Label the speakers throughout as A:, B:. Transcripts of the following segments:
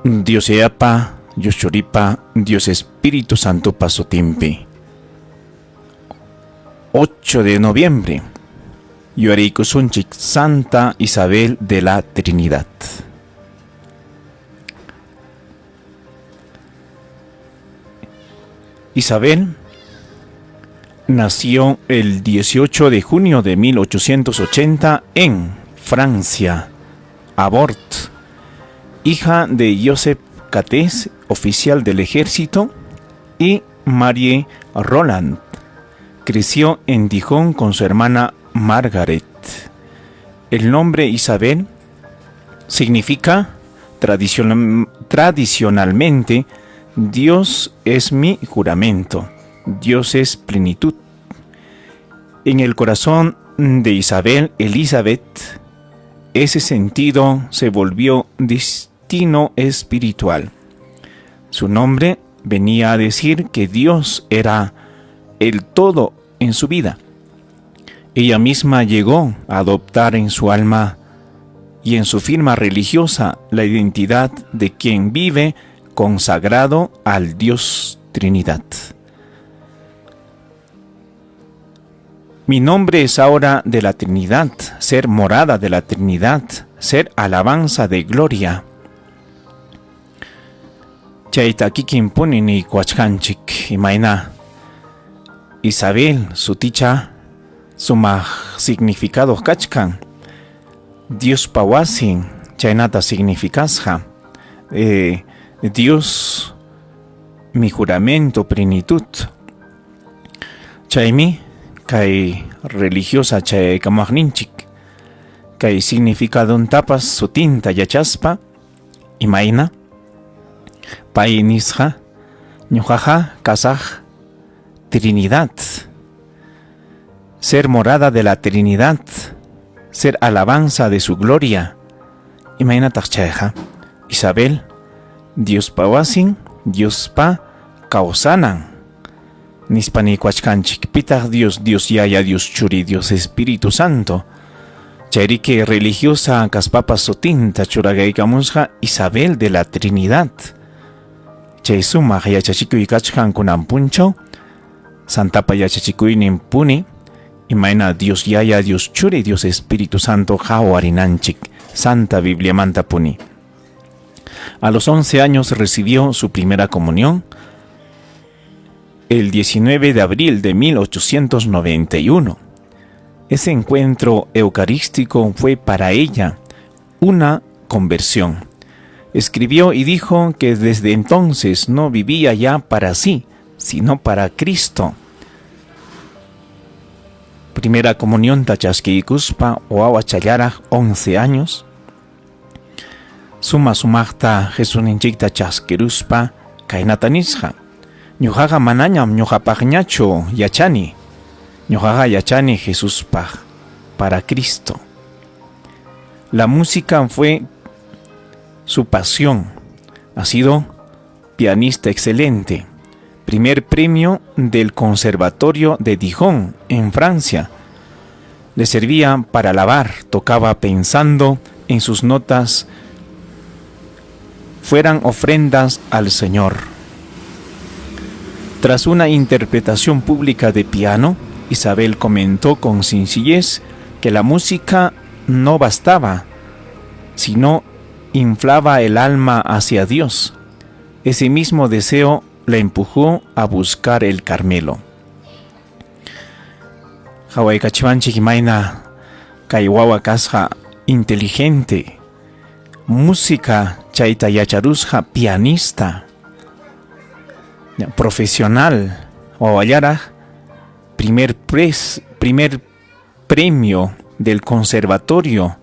A: Dios Yayapa, Dios Churipa, Dios Espíritu Santopa sutinpi. 8 de noviembre. Yuyariykusunchik Santa Isabel de la Trinidad. Isabel nació el 18 de junio de 1880 en Francia, Abort, hija de Joseph Catez, oficial del ejército, y Marie Roland. Creció en Dijon con su hermana Margaret. El nombre Isabel significa tradicionalmente Dios es mi juramento, Dios es plenitud. En el corazón de Isabel Elizabeth, ese sentido se volvió destino espiritual. Su nombre venía a decir que Dios era el todo en su vida. Ella misma llegó a adoptar en su alma y en su firma religiosa la identidad de quien vive consagrado al Dios Trinidad. Mi nombre es ahora de la Trinidad, ser morada de la Trinidad, ser alabanza de gloria. Chayta kikinpuni niykuwachkanchik imayna Isabel suticha sumaq significado kachkan. Diospa wasin chaynata significasqa. Eh, Dios mi juramento plenitud. Chaymi kay religiosa chayaykamuwaqninchik kay significadontapas sutinta yachaspa imayna pay nisqa ñuqaqa kasaq Trinidad, ser morada de la Trinidad, ser alabanza de su gloria. Imaynataq chayqa? Isabel, Diospa wasin, Diospa kawsanan. Nispa niykuwachkanchik. Pitaq Dios? Dios Yaya, Dios Churi, Dios Espíritu Santo. Chayriki religiosa kaspapas sutinta churagaykamusqa Isabel de la Trinidad. Chay sumaq yachachikuy kachkan kunan punchaw, Santapa yachachikuynin puni, imayna Dios Yaya, Dios Churi, Dios Espíritu Santo qawarinanchik, Santa Bibliamanta puni. A los 11 años recibió su primera comunión el 19 de abril de 1891. Ese encuentro eucarístico fue para ella una conversión. Escribió y dijo que desde entonces no vivía ya para sí, sino para Cristo. Primera comunión chaskiykuspa wawachallaraq 11 años. Suma sumaqta Jesusninchikta chaskiruspa kaynata nisqa: Ñuqaqa manañam ñuqapaqñachu yachani, ñuqaqa yachani Jesuspaq, para Cristo. La música fue su pasión. Ha sido pianista excelente. Primer premio del Conservatorio de Dijon, en Francia. Le servía para lavar, tocaba pensando en sus notas fueran ofrendas al Señor. Tras una interpretación pública de piano, Isabel comentó con sencillez que la música no bastaba, sino inflaba el alma hacia Dios. Ese mismo deseo la empujó a buscar el Carmelo. Qhawaykachiwanchik imayna kay wawa kasqa inteligente, música chayta yacharusqa pianista, profesional, wawallaraq primer, pres, primer premio del conservatorio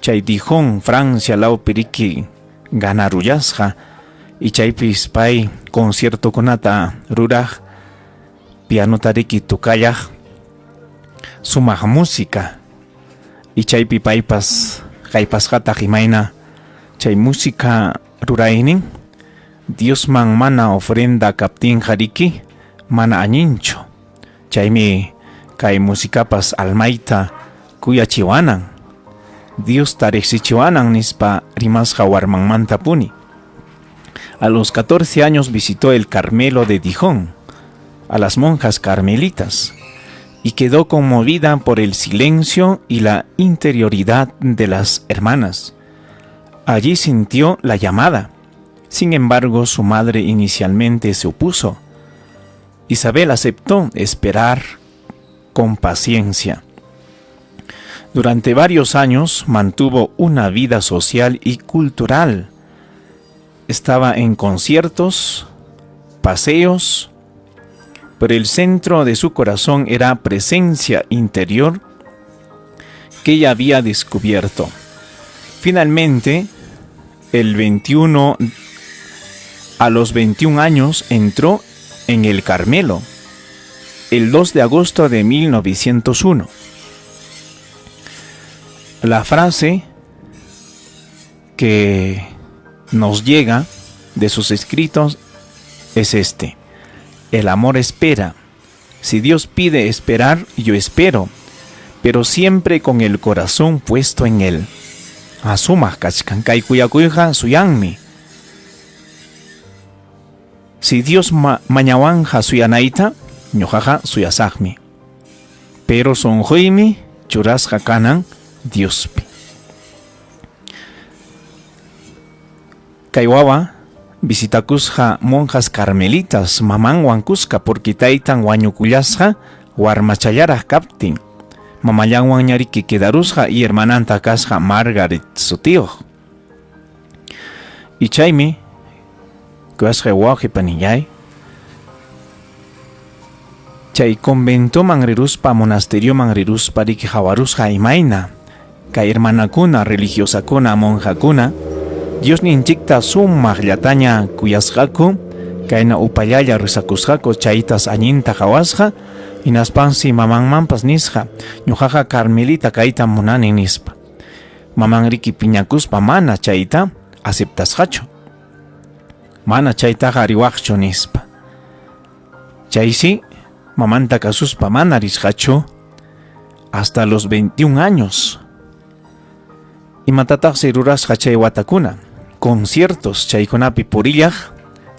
A: chay Dijon, Francia lawpi riki ganarullasqa y chaypis pay conciertokunata ruraq pianota riki tukallaq sumaq música y chaypi paypas haypasqataq imayna chay música ruraynin Diosman mana ofrenda kaptinqa riki mana allinchu. Chaymi kay musicapas almayta kuyachiwanan, Diosta riqsichiwanan nispa rimasqa warmanmantapuni. A los 14 años visitó el Carmelo de Dijon, a las monjas carmelitas, y quedó conmovida por el silencio y la interioridad de las hermanas. Allí sintió la llamada. Sin embargo, su madre inicialmente se opuso. Isabel aceptó esperar con paciencia. Durante varios años mantuvo una vida social y cultural. Estaba en conciertos, paseos, pero el centro de su corazón era presencia interior que ella había descubierto. Finalmente, el 21 a los 21 años entró en el Carmelo, el 2 de agosto de 1901. La frase que nos llega de sus escritos es este: El amor espera. Si Dios pide esperar, yo espero, pero siempre con el corazón puesto en él. Sumaq kachkan kay kuyakuyqa suyanmi. Si Dios mañawanja suyanayta, ñuqaqa suyasaqmi. Pero sunquymi churasqa kanan Diospi. Kay wawa visitakusqa monjas carmelitas mamanwan kuska porque taytan wañukullasqa warmachallaraq kaptin. Mamallanwan ñariki quedarusqa y hermananta kasqa Margaret sutiyuq. Y chaymi kuyasqay wawqi panillay chay conventoman riruspa monasterioman riruspa riki hawarusqa imayna kay hermanakuna religiosakuna monjakuna Diosninchikta sumaqllataña kuyasqaku kayna upallalla rezakusqaku chaytas allinta qhawasqa hinaspansi mamanmanpas nisqa ñuqaqa carmelita kayta munani nispa. Maman riki piñakuspa mana chayta aceptasqachu. Mana chaytaqa riwaqchu nispa. Chaysi mamanta kasuspa mana risqachu hasta los 21 años. Imatataqsi rurasqa chay watakuna? Conciertos chaykunapi purillaq,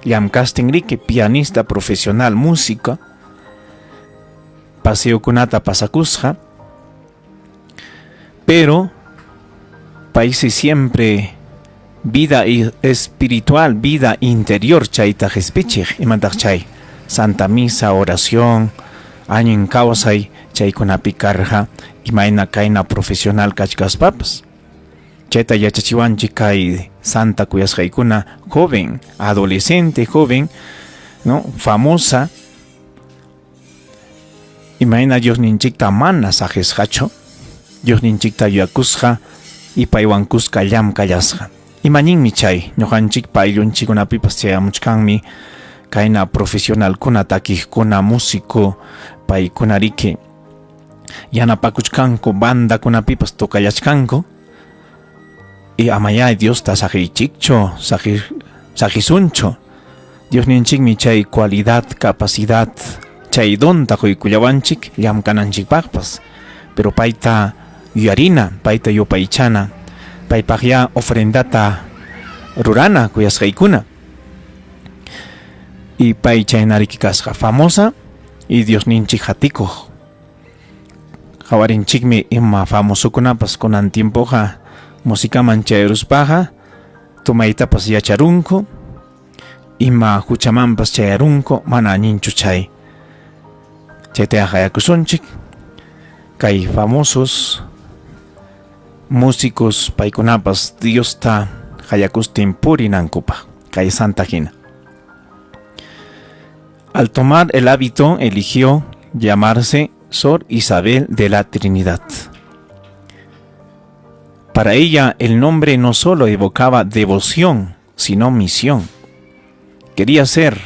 A: llamkastin riki pianista profesional músico, paseokunata pasakusqa, pero paysi siempre vida espiritual, vida interior chayta qhispichiq. Imataq chay? Santa Misa, oración, allin kawsay chaykunapi karqa imayna kayna profesional kachkaspapas. Chayta yachachiwanchik kay santa kuyasqaykuna joven, adolescente joven, ¿no? Famosa, imayna Diosninchikta mana saqisqachu, Diosninchikta yuyakusqa y paywan kuska llamkallasqa. Imaninmi chay ñuqanchikpa ayllunchikkunapipas chayamuchkanmi kayna profesionalkuna takiqkuna músico paykuna riki yanapakuchkanku bandakunapipas tocallachkanku y amayá Diosta saqiychikchu saqisunchu. Diosninchikmi chay cualidad, capacidad, chay donta quykullawanchik llamkananchikpaqpas, pero payta yuyarina, payta yupaychana, paypaqya ofrendata rurana kuyasqaykuna. Y pay chaynariki kasqa famosa y Diosninchik hatikuq. Qawarinchikmi ima famosokunapas kunan tiempoqa musicaman chayaruspaqa tomaytapas yacharunku, ima huchamanpas chayarunku, mana allinchu chay. Chayta hayakusunchik kay famosos músicos paykunapas Diosta hayakustin purinankupaq kay santa hina. Al tomar el hábito eligió llamarse Sor Isabel de la Trinidad. Para ella el nombre no solo evocaba devoción, sino misión. Quería ser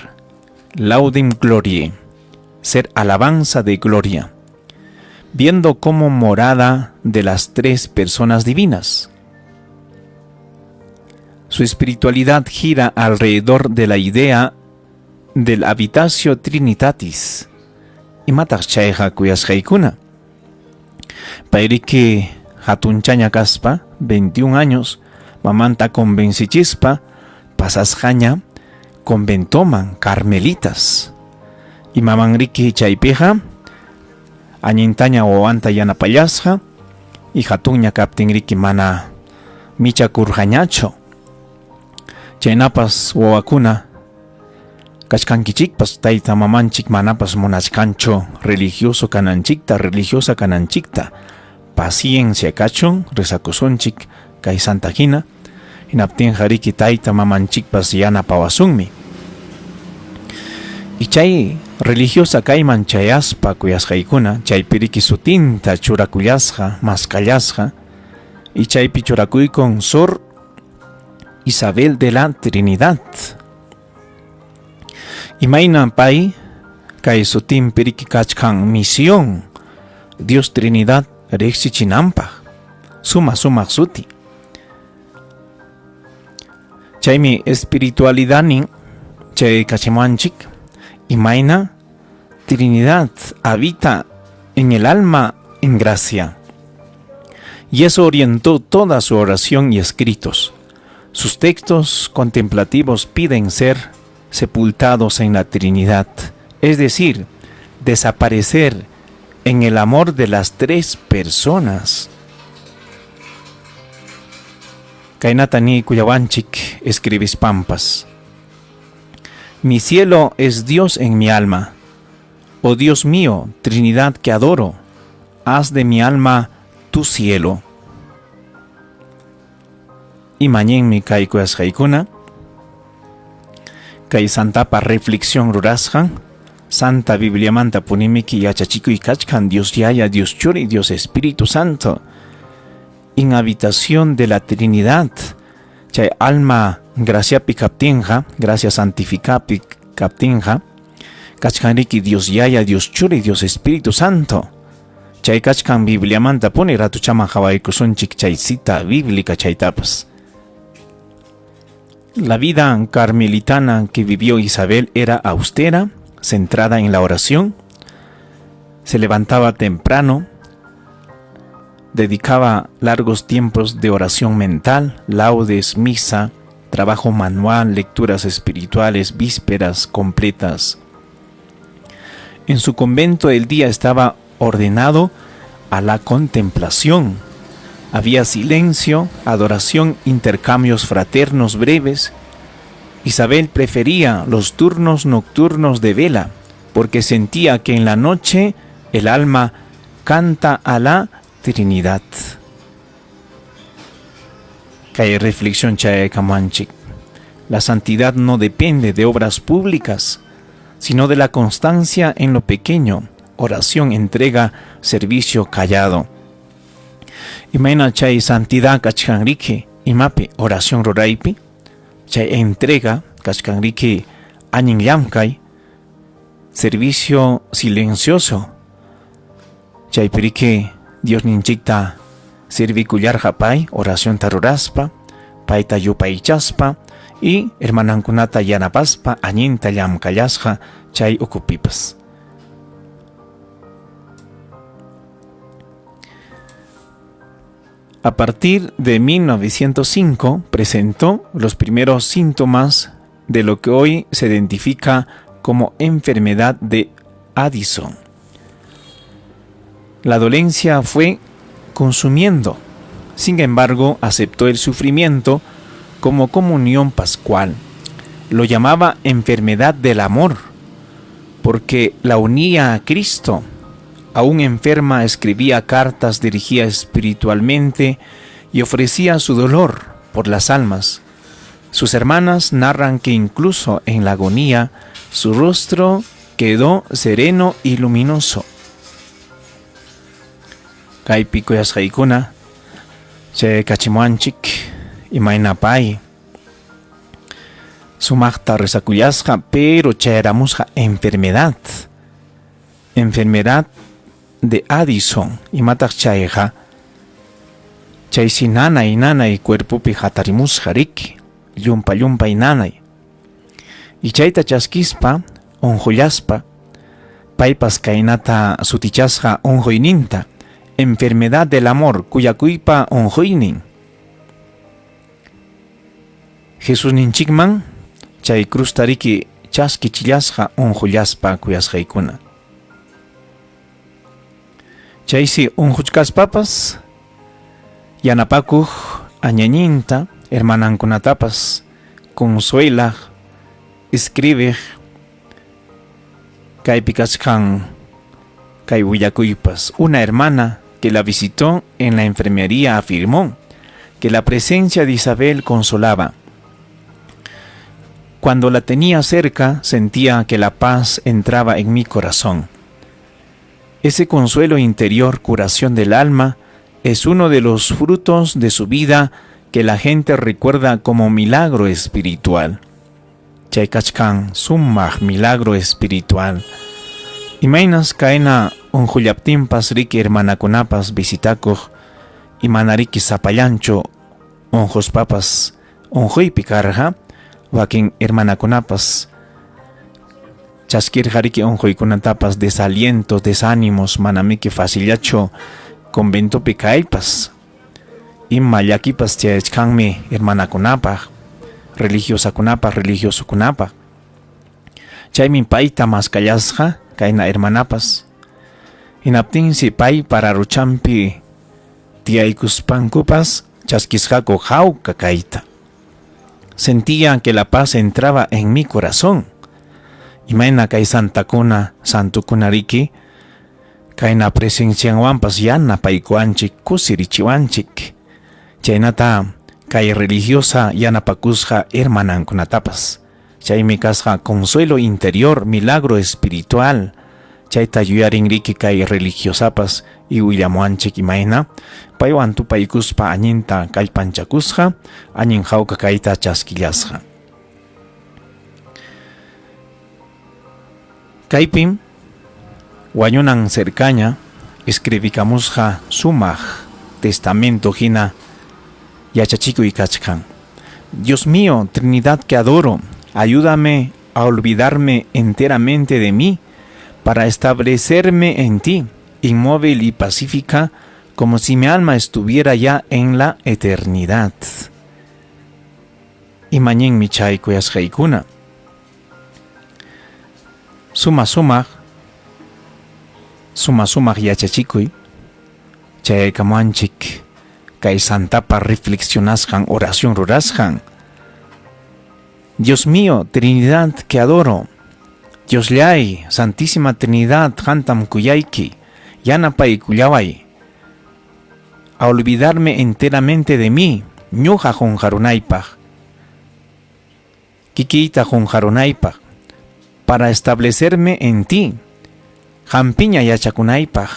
A: Laudem Gloriae, ser alabanza de gloria, viendo como morada de las tres personas divinas. Su espiritualidad gira alrededor de la idea del habitatio Trinitatis. Imataq chayqa kuyasqaykuna? Payriki hatunchaña kaspa, 21 años, mamanta convencichispa, pasasqaña conventoman Carmelitas. Imamanriki chaypiqa allintaña wawanta yanapallasqa y hatunña kaptinriki mana michakurqañachu. Chaynapas wawakuna kachkankichikpas tayta mamanchik manapas munachkanchu religioso kananchikta, religiosa kananchikta. Paciencia kachun, rezakusunchik kay santa hina, hinaptinqa riki tayta mamanchikpas yanapawasunmi. Y chay religiosa kayman chayaspa kuyasqaykuna, chaypi riki sutinta churakullasqa, maskallasqa, y chaypi churakuykun Sor Isabel de la Trinidad. Imayna pay kay sutinpi riki kachkan misión Dios Trinidad riqsichinanpaq, suma sumaq suti. Chaymi espiritualidadnin chay kachimuwanchik imayna Trinidad habita en el alma en gracia. Y eso orientó toda su oración y escritos. Sus textos contemplativos piden ser sepultados en la Trinidad, es decir, desaparecer en el amor de las tres personas. Kaynata niykullawanchik escribispanpas. Mi cielo es Dios en mi alma. Oh Dios mío, Trinidad que adoro, haz de mi alma tu cielo. Imañinmi kay kuyasqaykuna, kay santapa reflexión rurasqan, Santa Bibliamanta punimiki yachachikuy kachkan Dios Yaya, Dios Churi, Dios Espíritu Santo. En habitación de la Trinidad, chay alma graciapi kaptinqa, gracia santificapi kaptinqa, kachkanriki Dios Yaya, Dios Churi, Dios Espíritu Santo. Chay kachkan Bibliamanta puni ratuchaman hawaykusunchik chay cita bíblica chaytapas. La vida carmelitana que vivió Isabel era austera, centrada en la oración. Se levantaba temprano, dedicaba largos tiempos de oración mental, laudes, misa, trabajo manual, lecturas espirituales, vísperas completas. En su convento el día estaba ordenado a la contemplación. Había silencio, adoración, intercambios fraternos breves. Isabel prefería los turnos nocturnos de vela, porque sentía que en la noche el alma canta a la Trinidad. Kay reflexión chayaykamuwanchik. La santidad no depende de obras públicas, sino de la constancia en lo pequeño, oración, entrega, servicio callado. Imayna chay santidad kachkanriki, imapi oración ruraypi, chay entrega kachkanriki allin llamkay, servicio silencioso, chaypiriki Diosninchikta servikullarqa pay oracionta ruraspa, payta yupaychaspa y hermanankunata yanapaspa allinta llamkallasqa chay ukupipas. A partir de 1905 presentó los primeros síntomas de lo que hoy se identifica como enfermedad de Addison. La dolencia fue consumiendo. Sin embargo, aceptó el sufrimiento como comunión pascual. Lo llamaba enfermedad del amor, porque la unía a Cristo. Aún enferma escribía cartas, dirigía espiritualmente y ofrecía su dolor por las almas. Sus hermanas narran que incluso en la agonía su rostro quedó sereno y luminoso. Kaypi kuyasqaykuna chay kachimuwanchik imayna pay sumaqta rezakullasqa pero chayaramusqa enfermedad enfermedad de Addison imataq chayqa chaysi nanay nanay cuerpopi hatarimusqa riki llumpa llumpay nanay y chayta chaskispa unqullaspa paypas kaynata sutichasqa unquyninta enfermedad del amor kuyakuypa unquynin Jesusninchikman Chay cruzta riki chaskichillasqa unqullaspa kuyasqaykuna. Chaysi unquchkaspapas yanapakuq añañinta hermanankunatapas consuelaq, escribiq kaypi kachkan kay willakuypas. Una hermana que la visitó en la enfermería afirmó que la presencia de Isabel consolaba. Cuando la tenía cerca, sentía que la paz entraba en mi corazón. Ese consuelo interior, curación del alma, es uno de los frutos de su vida que la gente recuerda como milagro espiritual. Chay kachkan sumaq milagro espiritual. Imaynas kayna unqullaptinpas riki hermanakunapas visitakuq y mana riki sapallanchu unquspapas unquypi karqa wakin hermanakunapas chaskirqa riki unquykunatapas desalientos, desánimos, manamiki facillachu conventopi kaypas. Ima llakipas chayachkanmi hermanakunapaq, religiosakunapaq, religiosokunapaq. Chaymi payta maskallasqa kayna hermanapas. Hinaptinsi pay pararuchampi tiyaykuspankupas chaskisqaku hawka kayta. Sentía que la paz entraba en mi corazón. Imayna kay santakuna, santukuna riki, kayna presencianwanpas yanapaykuwanchik, kusirichiwanchik. Chaynata kay religiosa yanapakusqa hermanankunatapas. Chaymi kasqa consuelo interior, milagro espiritual. Chayta yuyarin riki kay religiosapas y willamuwanchik imayna paywan tupaykuspa allinta kallpanchakusqa, allin hawka kayta chaskillasqa. Kaypim wañunan cercaña escribikamusqa sumaq testamento hina yachachikuy kachkan. Dios mío, Trinidad que adoro, ayúdame a olvidarme enteramente de mí para establecerme en ti, inmóvil y pacífica, como si mi alma estuviera ya en la eternidad. Imañinmi chay kuyasqaykuna. Suma sumaq, suma sumaq yachachikuy chayaykamuwanchik kay santapa reflexionasqan oración rurasqan. Dios mío, Trinidad que adoro, Dioslláy, Santísima Trinidad, qantam kuyayki, yanapaykullaway a olvidarme enteramente de mí, ñuqa qunqarunaypaq, kikiyta qunqarunaypaq, para establecerme en ti, qampiña yachakunaypaq,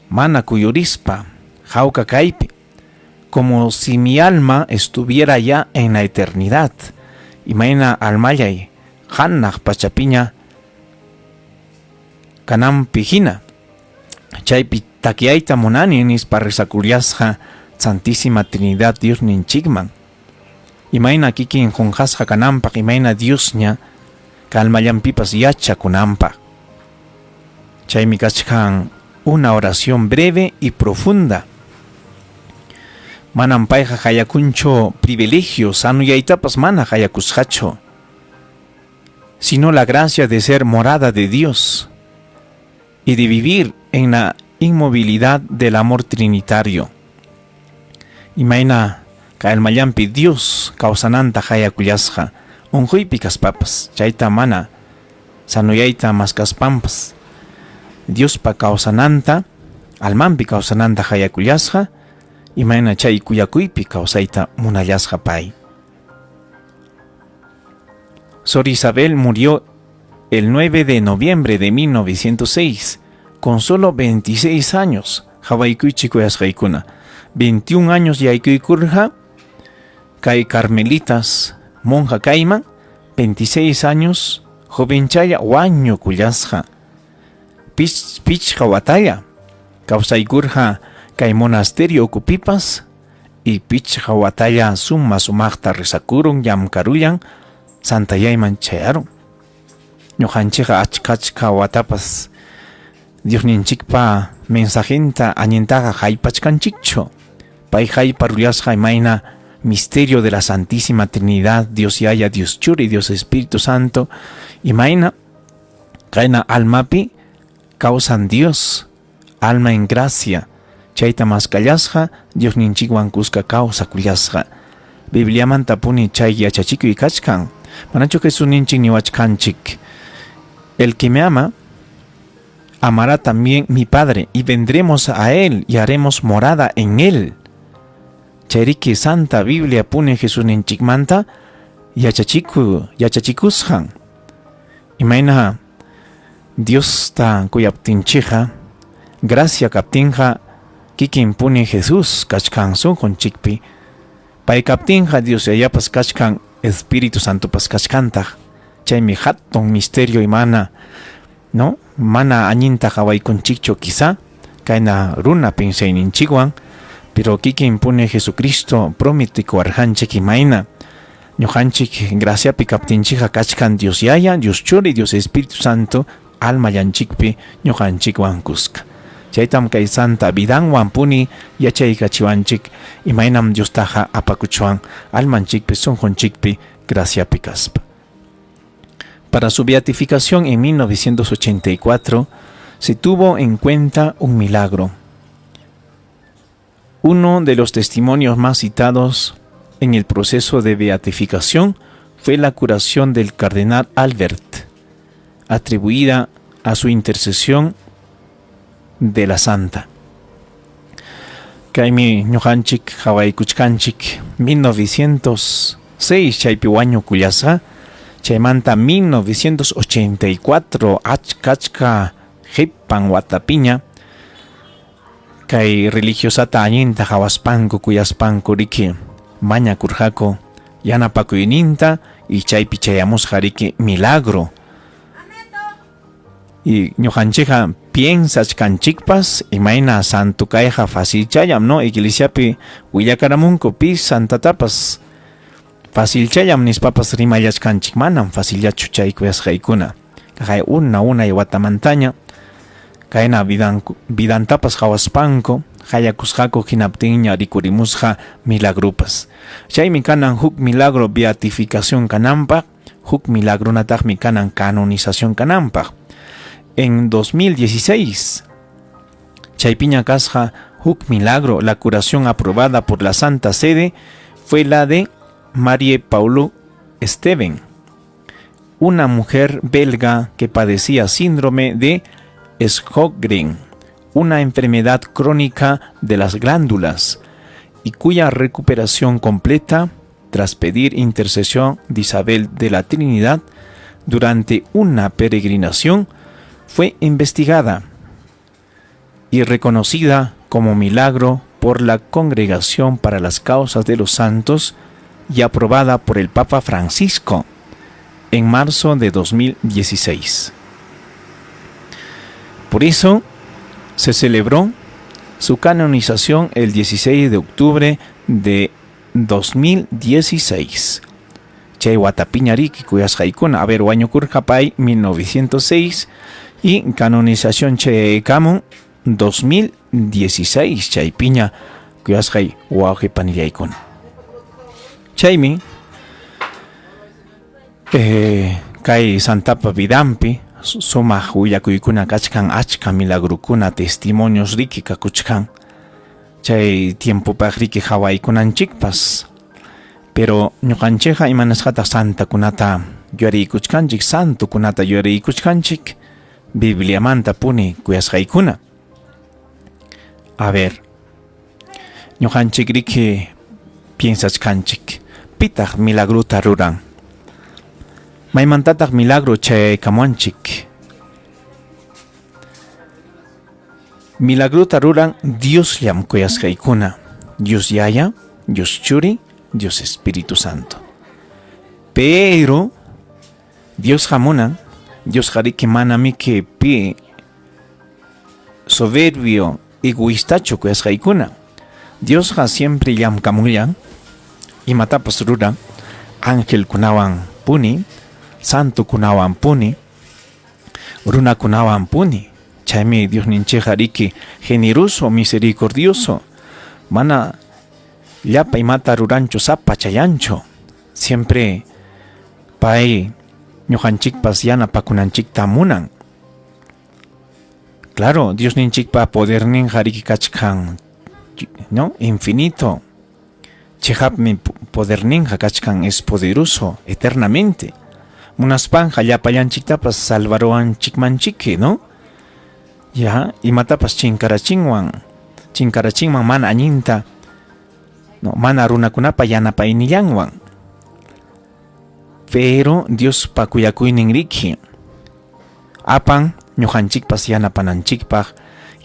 A: mana kuyurispa, hawka kaypi, como si mi alma estuviera ya en la eternidad. Imayna almallay hanaq pachapiña kananpi hina. Chaypi takyayta munani nispa rezakullasqa Santísima Trinidad Diosninchikman. Imayna kikin qunqasqa kananpaq, imayna Diosña kalmallanpipas yachakunanpaq. Chaymi kachkan una oración breve y profunda. Manam payqa hayakunchu privilegio, sanuyaytapas mana hayakusqachu, sino la gracia de ser morada de Dios y de vivir en la inmovilidad del amor trinitario. Imayna kay almallanpi Dios kawsananta hayakullasqa, unquypi kaspapas, chayta mana sanuyayta maskaspanpas, Diospa kawsananta, almanpi kawsananta hayakullasqa, imayna chay kuyakuypi kawsayta munallasqa pay. Sor Isabel murió el 9 de noviembre de 1906, con solo 26 años. Hawaykuychik kuyasqaykuna. 21 años yaykuykurqa kay Carmelitas monja kayman, 26 años jovenchalla wañukullasqa. Pichqa watalla kawsaykurqa kay monasterio ukupipas y pichqa watalla suma sumaqta rezakurun llamkarullan santayayman chayarun. Ñuqanchikqa achka achka watapas Diosninchikpa mensajenta allintaqa haypachkanchikchu. Pay hayparullasqa imayna misterio de la Santísima Trinidad, Dios Yaya, Dios Churi, Dios Espíritu Santo, imayna kayna almapi kawsan Dios, alma en gracia, chayta maskallasqa, Diosninchikwan kuska kawsakullasqa. Bibliamanta puni chay yachachikuy kachkan. Manachu Jesusninchik niwachkanchik. El que me ama, amará también mi Padre, y vendremos a él y haremos morada en él. Chayriki Santa Biblia puni Jesusninchikmanta yachachiku yachachikusqan. Imayna Diosta kuyaptinchikqa, gracia kaptinqa kikin puni Jesus kachkan sunqunchikpi. Pay kaptinqa Dios Yayapas kachkan, Espíritu Santopas kachkantaq. Chaymi hatun misterio imana, no? Mana allinta qawaykunchikchu quizá kayna runa piensayninchikwan, pero kikin puni Jesucristo prometikuwarqanchik imayna ñuqanchik graciapi kaptinchikqa kachkan Dios Yaya, Dios Churi, Dios Espíritu Santo almallanchikpi ñuqanchikwan kuska. Chaytam kay santa vidanwan puni yachaykachiwanchik imaynam Diostaqa apakuchwan almanchikpi sunqunchikpi graciapi kaspa. Para su beatificación en 1984 se tuvo en cuenta un milagro. Uno de los testimonios más citados en el proceso de beatificación fue la curación del cardenal Albert, atribuida a su intercesión de la santa. Kaymi ñuqanchik qawaykuchkanchik 1906 chaypi wañukullasqa, chaymanta 1984 achka achka qipan watapiña kay religiosata allinta qawaspanku kuyaspanku riki mañakurqaku yanapakuyninta y chaypi chayamusqa riki milagro. Y ñuqanchikqa piensachkanchikpas imayna santo kayqa facilchallam, no? Iglesiapi willakaramunku pi santatapas facilchallam nispapas rimallachkanchik, manam facillachu chay kuyasqaykuna. Kay una unay watamantaña kayna vidantapas qawaspanku hayakusqaku hinaptinña rikurimusqa milagrupas. Chaymi kanan huk milagro beatificación kananpaq, huk milagronataqmi kanan canonización kananpaq. En 2016, chaypiña kasqa huk milagro, la curación aprobada por la Santa Sede fue la de Marie Paulo Steven, una mujer belga que padecía síndrome de Sjögren, una enfermedad crónica de las glándulas, y cuya recuperación completa, tras pedir intercesión de Isabel de la Trinidad durante una peregrinación, fue investigada y reconocida como milagro por la Congregación para las Causas de los Santos y aprobada por el Papa Francisco en marzo de 2016. Por eso se celebró su canonización el 16 de octubre de 2016. Chay watapiña riki kuyasqaykuna, a ver, wañukurqa pay 1906 y canonización chayaykamun 2016 chaypiña kuyasqay wawqi panillaykuna. Chaymi kay santapa vidanpi sumaq willakuykuna kachkan, achka milagrukuna, testimonios riki kakuchkan. Chay tiempopaq riki qawaykunanchikpas. Pero ñuqanchikqa imanasqataq santakunata yuyariykuchkanchik, santokunata yuyariykuchkanchik, Bibliamanta puni kuyasqaykuna. A ver, ñuqanchik riki piensachkanchik, pitaq milagrota ruran? Maymantataq milagro chayaykamuanchik? Milagrota ruran Diosllam kuyasqaykuna, Dios Yaya, Dios Churi, Dios Espíritu Santo. Pero Diosqa munan, Diosqa riki manamiki pi soberbio egoistachu kuyasqaykuna. Diosqa siempre llamkamullan, imatapas ruran, angelkunawan puni, santokunawan puni, runakunawan puni. Chaymi Diosninchikqa riki generoso, misericordioso, mana llapa imata ruranchu sapa chayanchu. Siempre pay ñuqanchikpas yanapakunanchikta munan. Claro, Diosninchikpa poderninqa riki kachkan, ¿no? Infinito. Chiqapmi poderninqa kachkan, es poderoso eternamente. Munaspanqa llapallanchiktapas salvaruwanchikmanchiki, ¿no? Ya, imatapas chinkarachinwan, chinkarachinman mana allinta, no, mana runakunapa yanapaynillanwan. Pero Diospa kuyakuynin riki apan ñuqanchikpas yanapananchikpaq,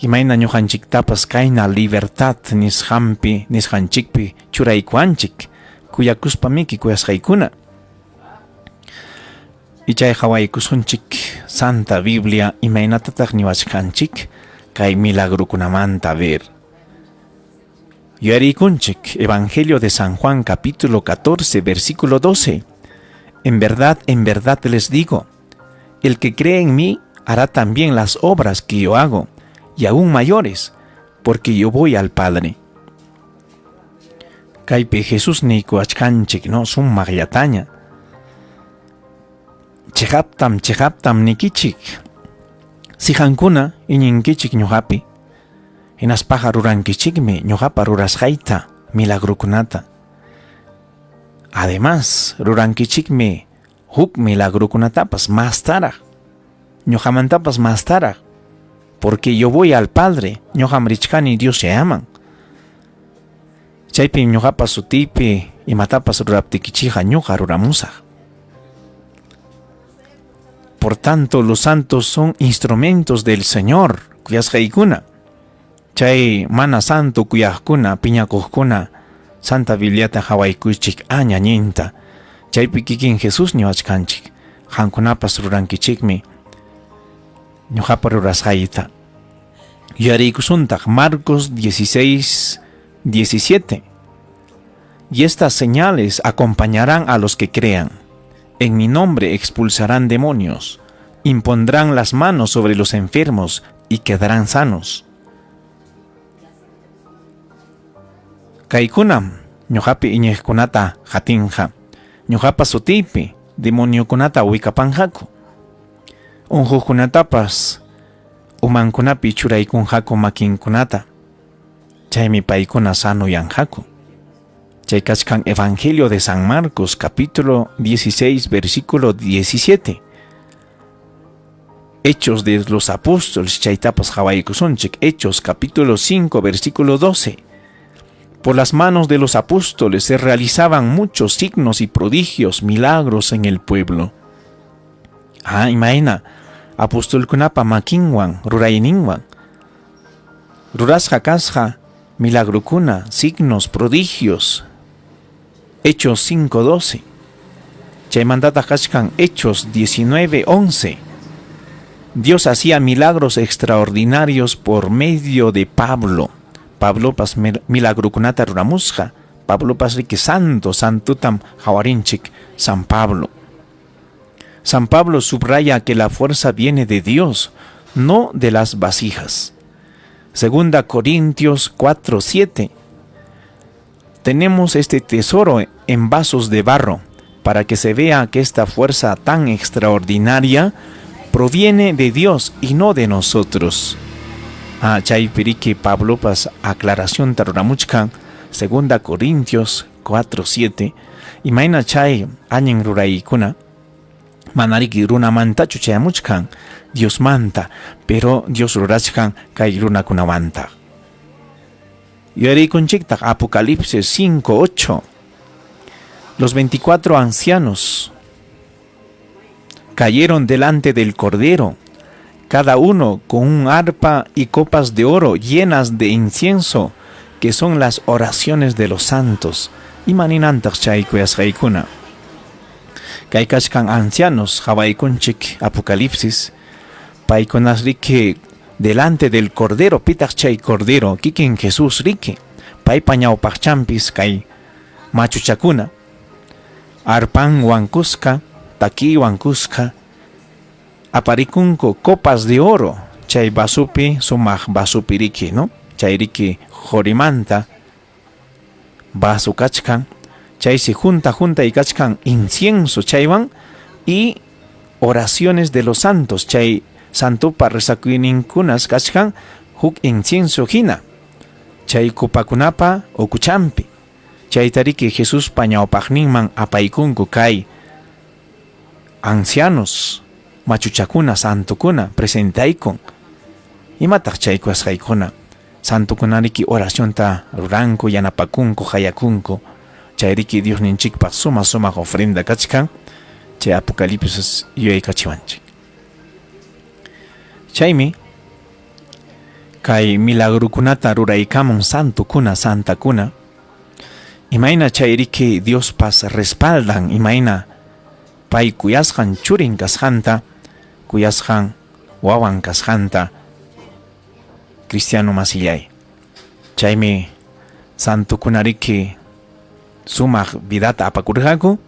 A: imayna ñuqanchiktapas kayna libertad nisqanpi, nisqanchikpi churaykuwanchik, kuyakuspa miki kuyasqaykuna. Ichay qawaykusunchik Santa Biblia imaynatataq niwachkanchik kay milagrukunamanta ver. Yuyariykunchik Evangelio de San Juan capítulo 14 versículo 12. En verdad, en verdad les digo, el que cree en mí hará también las obras que yo hago, y aún mayores, porque yo voy al Padre. Kaypi Jesus niykuwachkanchik, no, sumaqllataña. Chiqaptam, chiqaptam nikichik. Si qankuna iñinkichik ñuqapi, hinaspaqa rurankichikmi ñuqapa rurasqayta, milagrukunata. Además, rurankichikmi huk milagrukunatapas mastaraq, ñuqamantapas mastaraq, porque yo voy al Padre, ñuqam richkani Dios Yayaman. Chaypim ñuqapa sutiypi imatapas ruraptikichikqa ñuqa ruramusaq. Por tanto, los santos son instrumentos del Señor, kuyasqaykuna. Chay mana santo kuyaqkuna, piñakuqkuna, Santa Bibliata hawaykuychik añañinta. Chaypi kikin Jesús niwachkanchik, qamkunapas rurankichikmi ñuqapa rurasqayta. Yuyariykusuntaq Marcos 16, 17. Y estas señales acompañarán a los que crean. En mi nombre expulsarán demonios, impondrán las manos sobre los enfermos y quedarán sanos. Kaykunam ñuqapi iñiqkunata qatinqa, ñuqapa sutiypi demoniokunata wikapanqaku. Unquqkunatapas umankunapi churaykunqaku makinkunata, chaymi paykuna sanoyanqaku. Chay kachkan Evangelio de San Marcos, capítulo 16, versículo 17. Hechos de los Apóstoles, chaytapas qawaykusunchik, Hechos capítulo 5, versículo 12. Por las manos de los apóstoles se realizaban muchos signos y prodigios, milagros en el pueblo. Ah, imayna, apostolkunapa makinwan, rurayninwan. Rurasqa kasqa milagrukuna, signos, prodigios. Hechos 5:12. Chaymantataq kachkan Hechos 19:11. Dios hacía milagros extraordinarios por medio de Pablo. Pablopas milagrukunata ruramusqa. Pablopas riki santo, santutam hawarinchik San Pablo. San Pablo subraya que la fuerza viene de Dios, no de las vasijas. Segunda Corintios 4:7. Tenemos este tesoro en vasos de barro, para que se vea que esta fuerza tan extraordinaria proviene de Dios y no de nosotros. Ah, chaypi riki Pablopas aclaración ruramuchkan, Segunda Corintios 4:7. Imayna chay allin ruraykuna manariki runamantachu chayamuchkan, Diosmanta, pero Dios rurachkan kay runakunamanta. Yuyarikunchiktaq Apocalipsis 5:8. Los 24 ancianos cayeron delante del Cordero, cada uno con un arpa y copas de oro llenas de incienso, que son las oraciones de los santos. Imaninantaq chay kuyasqaykuna. Kay kachkan ancianos qawaykunchik Apocalipsis, paykunas riki delante del Cordero, pitaq chay Cordero, kikin Jesús riki, paypa ñawpaqchampis kay machuchakuna, arpanwan kuska, takiwan kuska, aparikunku copas de oro, chay vasupi, sumaq vasupi riki, no? Chay riki qorimanta. vaso kachkan, chaysi junta juntay kachkan incienso chaywan y oraciones de los santos, chay santopa rezakuyninkunas kachkan huk incienso hina, chay copakunapa ukuchampi. Chaytariki Jesuspa ñawpaqninman apaykunku kay ancianos, machuchakuna, santokuna presentaykun. Imataq chay kasqaykuna? Santokunariki oracionta ruranku, yanapakunku, hayakunku. Chayriki Diosninchikpaq suma sumaq ofrenda kachkan, chay Apocalipsis yuyaykachiwanchik. Chaymi kay milagrukunata ruraykamun santokuna, santakuna. Imayna chayriki Diospas respaldan, imayna pay kuyasqan churin kasqanta, kuyasqan wawan kasqanta, cristiano masillay. Chaymi santokunariki sumaq vidata apakurqaku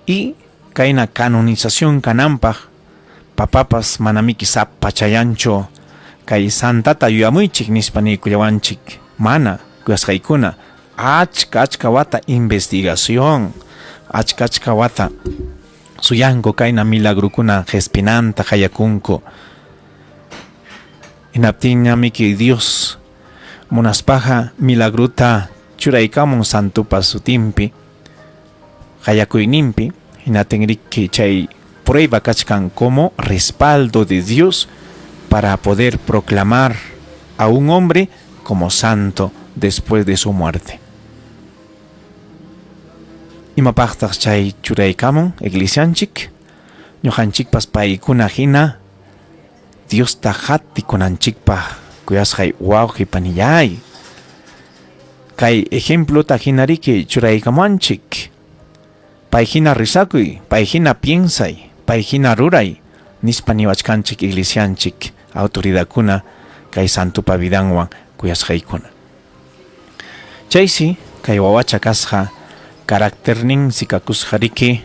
A: y kayna canonización kananpaq papapas manamiki sapachallanchu kay santata yuyamuychik nispa niykullawanchik, mana kuyasqaykuna, achka achka wata investigación, achka achka wata suyanku kayna milagrukuna qhispinanta hayakunku. Hinaptinñamiki Dios munaspaqa milagruta churaykamun santopa sutinpi, hayakuyninpi, hinatinriki chay prueba kachkan como respaldo de Dios para poder proclamar a un hombre como santo después de su muerte. Imapaqtaq chay churaykamun iglesianchik, ñuqanchikpas paykuna hina Diosta qatikunanchikpaq kuyasqay wawqi panillay. Kay ejemplota hinariki churaykamuanchik. Pay hina risakuy, pay hina piensay, pay hina ruray, nispa niwachkanchik iglesianchik autoridadkuna kay santopa vidanwan kuyasqaykuna. Chaysi kay wawacha kasqa carácterninsi kakusqariki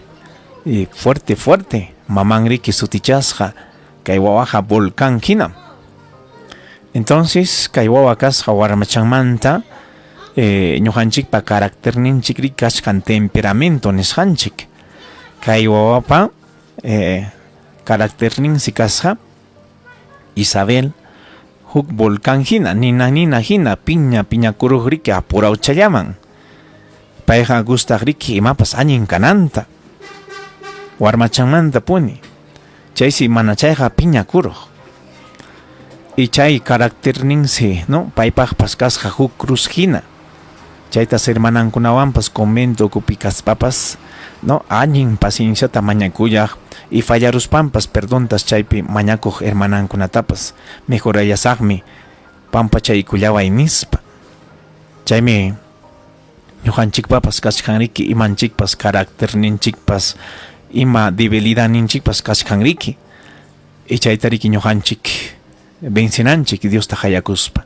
A: fuerte fuerte, mamanriki sutichasqa kay wawaqa volcán hinam. Entonces kay wawa kasqa warmachanmanta ñuqanchikpa carácterninchikri kachkan temperamento nisqanchik. Kay wawapa carácterninsi kasqa Isabel huk volcán hina, nina nina hina, piña piñakuruqriki apurawchallaman. Payqa gustaqriki imapas allin kananta. Warmachanmanta puni. Chaysi mana chayqa piñakuruq. Y chay carácterninsi, ¿no? Paypaqpas kasqa huk cruz hina. Chaytas hermanankunawanpas convento ukupi kaspapas, ¿no? Allin pacienciata mañakuyaq y fallaruspanpas perdontas chaypi mañakuq hermanankunatapas mejorallasaqmi pampachaykullaway nispa. Chaymi ñuqanchikpapas kachkanriki imanchikpas carácterninchikpas ima debilidadninchikpas kachkanriki. Y chaytariki ñuqanchik vencenanchik Diosta hayakuspa.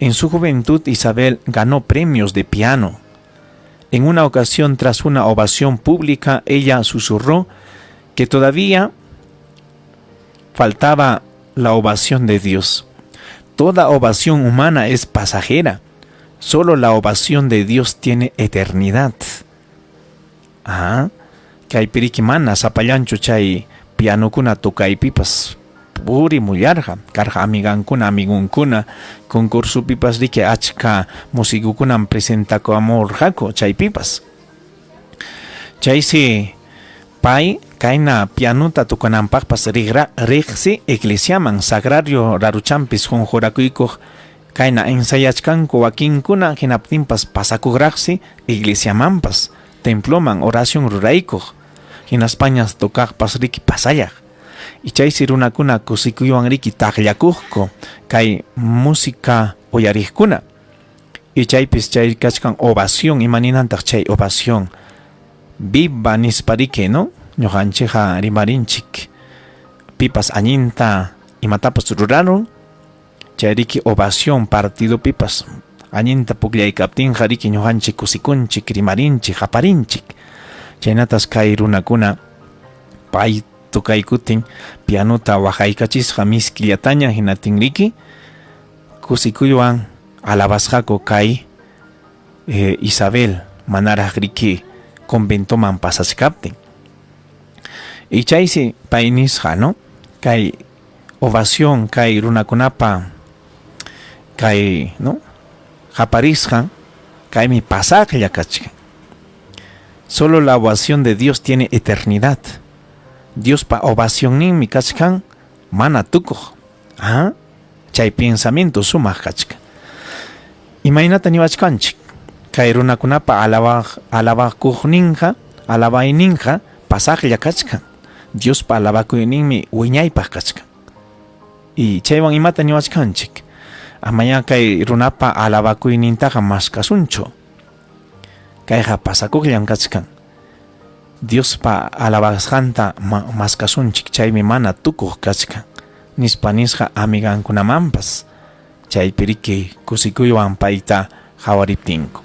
A: En su juventud Isabel ganó premios de piano. En una ocasión, tras una ovación pública, ella susurró que todavía faltaba la ovación de Dios. Toda ovación humana es pasajera. Solo la ovación de Dios tiene eternidad. Ah, kaypiriki mana sapallanchu chay pianokuna tocaypipas purimullarqa, karqa amigankuna, amigunkuna, concursopipas riki achka musikukunam presentakamurqaku chaypipas. Chaysi pay kayna pianota tocananpaqpas riqsi iglesiaman sagrario raruchampis qunqurakuykuq kayna ensayachkanku wakinkuna hinaptinpas pasakuqraqsi iglesiamanpas temploman oración ruraykuq hinaspañas tocaqpas riki pasallaq. Y chaysi runakuna kusikuywan riki taqllakuqku kay música uyariqkuna. Y chaypis chay kachkan ovación, imaninantaq chay ovación? Viva nispa riki, ¿no? Ñuqanchikqa rimarinchik pipas allinta imatapas rurarun, chay riki ovación partido pipas allinta pukllaykaptinqa riki ñuqanchik kusikunchik, rimarinchik, qaparinchik. Chaynatas kay runakuna pay tocaykutin pianota waqaykachisqa miskillataña hinatin riki kusikuywan alabasqaku kay eh, Isabel manaraq riki conventoman pasachkaptin. Y chaysi pay nisqa, no? Kay ovación kay runakunapa kay, no? Qaparisqan kaymi pasaqlla kachkan. Solo la ovación de Dios tiene eternidad. Diospa ovacionninmi kachkan mana tukuq. Ah, chay pensamiento sumaq kachkan. Imaynata niwachkanchik? Kay runakunapa alabaq alabakuqninqa, alabayninqa pasaqlla kachkan. Diospa alabakuyninmi wiñaypaq kachkan. Y chaywan imata niwachkanchik? Amayá kay runapa alabakuynintaqa maskasunchu. Kayqa pasakuqllam kachkan. Diospa alabasqanta maskasunchik chaymi mana tukuq kachkan, nispa nisqa amigankunamanpas. Chaypi riki kusikuywan payta qawariptinku.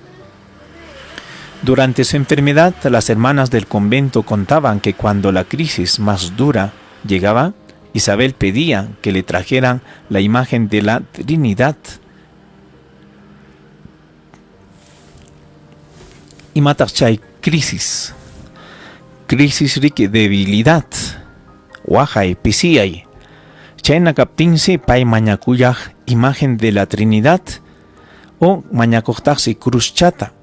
A: Durante su enfermedad, las hermanas del convento contaban que cuando la crisis más dura llegaba, Isabel pedía que le trajeran la imagen de la Trinidad. Imataq chay crisis? Crisis riki debilidad, waqay, pisiyay. Chayna kaptinsi pay mañakullaq imagen de la Trinidad o mañakuqtaqsi cruzchata.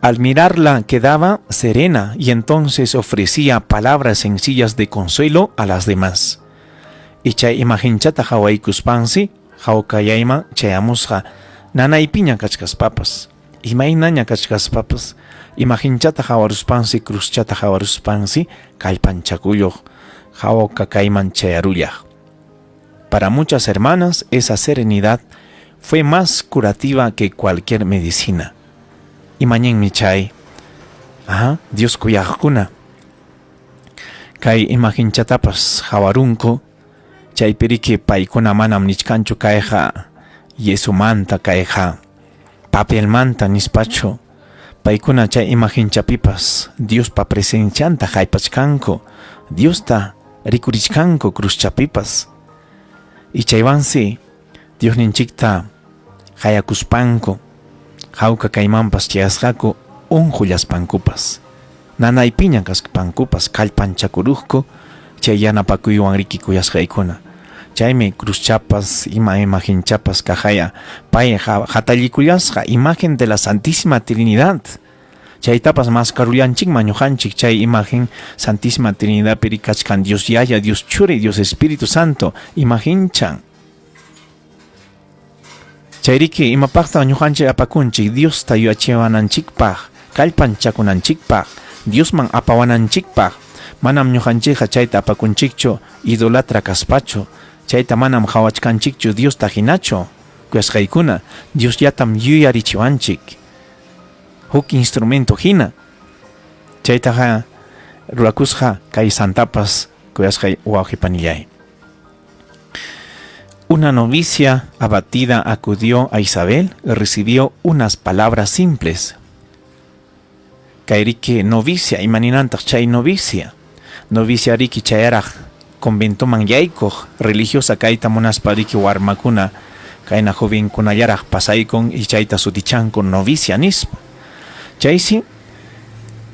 A: Al mirarla quedaba serena y entonces ofrecía palabras sencillas de consuelo a las demás. Y chay imagenchata qawaykuspansi hawkayayman chayamusqa nanaypiña kachkaspapas. Imaynaña kachkaspapas imagenchata qawaruspansi cruzchata qawaruspansi kallpanchakulluq hawka kayman chayarullaq. Para muchas hermanas esa serenidad fue más curativa que cualquier medicina. Imañinmi chay. Aha, Dios kuyaqkuna. Kay imagenchatapas qawarunku chaypi riki paykuna manam nichkanchu kayqa yesomanta kayqa papelmanta nispachu. Paykuna chay imagenchapipas Diospa presencianta haypachkanku, Diosta rikurichkanku cruzchapipas. Y chaywansi Diosninchikta qayakuspanku hawka kaymanpas chayasqaku unqullaspankupas. Nanaypiña kaspankupas kallpanchakuruqku chay yanapakuywan riki kuyasqaykuna. Chaymi cruzchapas ima imagenchapas kaqaya pay hatallikullasqa imagen de la Santísima Trinidad. Chaytapas maskarullanchikman ñuqanchik chay imagen Santísima Trinidadpi kachkan Dios Yaya, Dios Churi, Dios Espíritu Santo imagenchan. Chayriki imapaqtaq ñuqanchik apakunchik Diosta yuyachiwananchikpaq, kallpanchakunanchikpaq, Diosman apawananchikpaq. Manam ñuqanchikqa chayta apakunchikchu idolatra kaspachu, chayta manam qawachkanchikchu Diosta hinachu. Kuyasqaykuna, Diosllatam yuyarichiwanchik. Huk instrumento hina. Chaytaqa rurakusqa kay santapas kuyasqay wawqi panillay. Una novicia abatida acudió a Isabel y recibió unas palabras simples. Kayriki novicia, imaninantaq chay novicia. Novicia riki chayraq conventoman yaykuq religiosa kayta munaspa riki warmakuna kayna jovenkunallaraq pasaykun y chayta sutichanku novicia nispa. Chaysi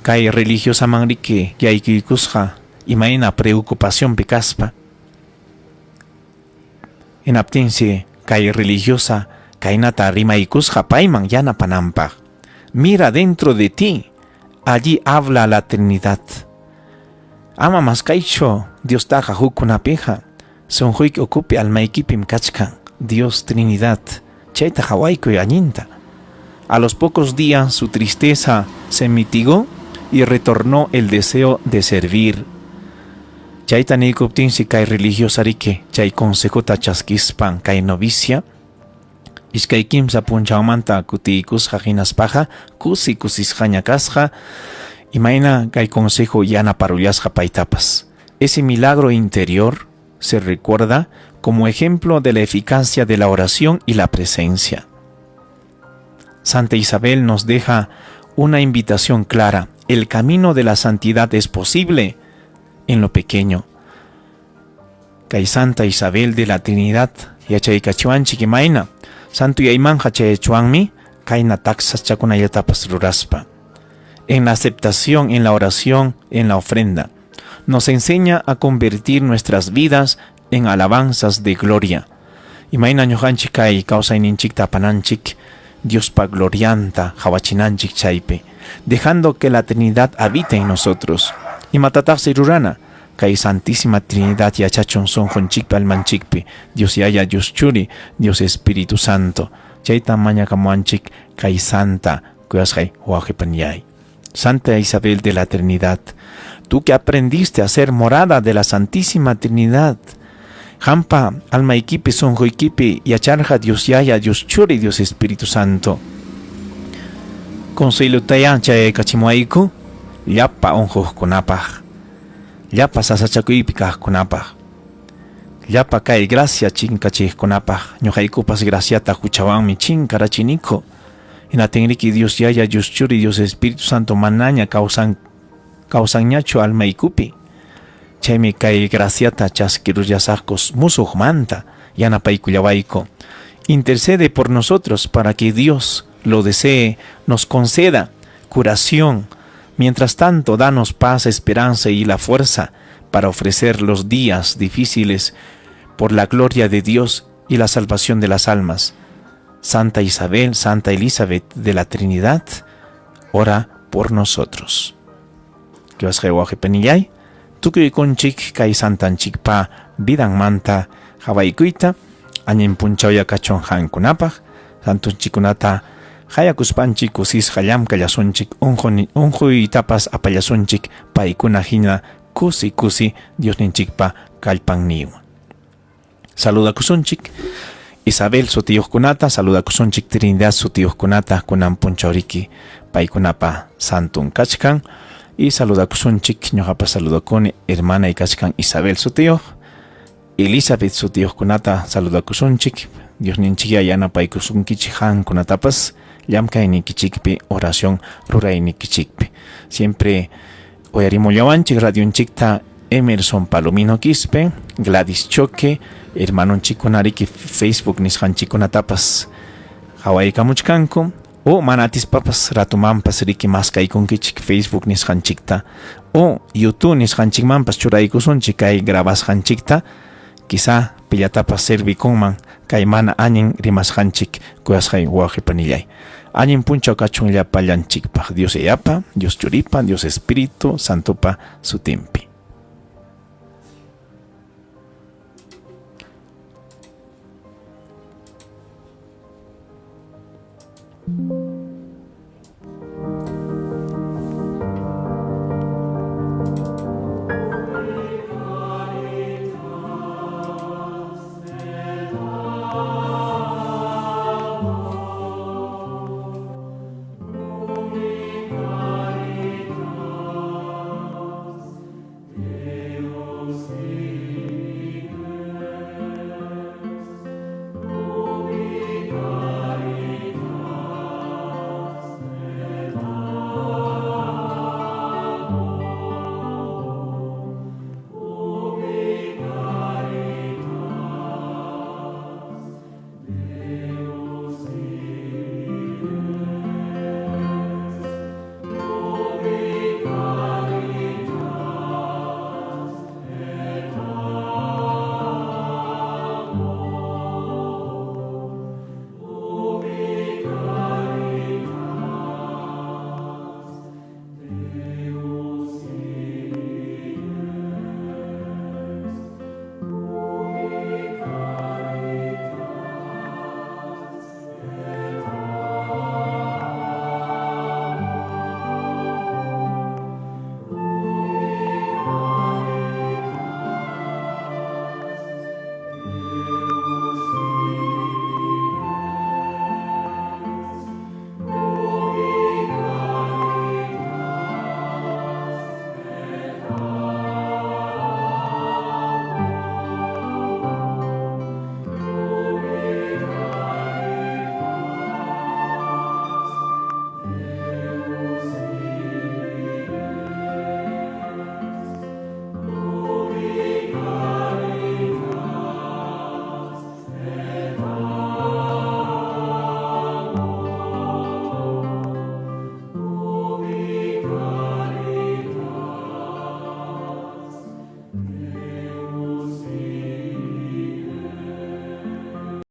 A: kay religiosaman riki yaykuykusqa imayna preocupacionpi kaspa. Hinaptinsi kay religiosa kaynata rimaykusqa payman yanapananpaq. Mira dentro de ti, allí habla la Trinidad. Ama maskaychu Diostaqa hukkunapiqa, sunquyki ukupi almaykipim kachkan Dios Trinidad, chayta qawaykuy allinta. A los pocos días su tristeza se mitigó y retornó el deseo de servir. Chayta niykuptinsi kay religiosa riki chay consejota chaskispan kay novicia iskay kimsa punchawmanta kutiykusqa hinaspaqa kusi kusisqaña kasqa imayna kay consejo yanaparullasqa paytapas. Ese milagro interior se recuerda como ejemplo de la eficacia de la oración y la presencia. Santa Isabel nos deja una invitación clara. El camino de la santidad es posible en lo pequeño. Kay Santa Isabel de la Trinidad yachaykachiwanchik imayna santo yaymanja chayachuanmi Kayna taksachakunallatapas ruraspa. En la aceptación, en la oración, en la ofrenda. Nos enseña a convertir nuestras vidas en alabanzas de gloria. Imayna ñuqanchik kay kawsayninchikta apananchik Diospa glorianta qawachinanchik chaypi, dejando que la Trinidad habite en nosotros. Imatataqsi rurana? Kay Santísima Trinidad yachachun sunqunchikpi almanchikpi, Dios Yaya, Dios Churi, Dios Espíritu Santo. Chaytam mañakamuwanchik kay Santa kuyasqay wawqi panillay. Santa Isabel de la Trinidad, tú que aprendiste a ser morada de la Santísima Trinidad, Qampa almaykipi sunquykipi yacharqa Dios Yaya, Dios Churi, Dios Espíritu Santo. Consuelotayá chayaykachimuwayku llapa unquqkunapaq, llapa sasachakuypi kaqkunapaq, llapa kay gracia chinkachiqkunapaq. Ñuqaykupas graciata huchawanmi chinkarachiniku. Hinatinriki Dios Yaya, Dios Churi, Dios Espíritu Santo manaña kawsan kawsanñachu almaykupi. Chaymi kay graciata chaskirullasaqku musuqmanta yanapaykullawayku. Intercede por nosotros para que Dios lo desee, nos conceda curación. Mientras tanto, danos paz, esperanza y la fuerza para ofrecer los días difíciles por la gloria de Dios y la salvación de las almas. Santa Isabel, Santa Elizabeth de la Trinidad, ora por nosotros. Kuyasqay wawqi panillay, tukuykunchik kay santanchikpa vidanmanta qawaykuyta, allin punchawya kachun qankunapaq, santunchikkunata qayakuspanchik kusisqa llamkallasunchik, unquytapas apallasunchik paykuna hina kusi kusi Diosninchikpa kallpanninwan. Saludakusunchik Isabel sutiyuqkunata, saludakusunchik Trinidad sutiyuqkunata, kunan punchawriki paykunapa santun kachkan. Y saludakusunchik, ñuqapas saludakuni hermanay kachkan Isabel sutiyuq, Elizabeth sutiyuqkunata saludakusunchik. Diosninchikya yanapaykusunkichik qankunatapas llamkaynikichikpi, oración ruraynikichikpi. Siempre uyarimullawanchik radionchikta Emerson Palomino Quispe, Gladys Choque, hermanonchikkunariki Facebook nisqanchikkunatapas qawaykamuchkanku o mana atispapas ratumanpas riki maskaykunkichik Facebook nisqanchikta o YouTube nisqanchikmanpas churaykusunchik kay grabasqanchikta, quizá pillatapas servikunman kay mana allin rimasqanchik kuyasqay wawqi panillay. Allin punchaw kachun llapallanchikpaq Dios Yayapa, Dios Churipa, Dios Espíritu Santopa sutinpi.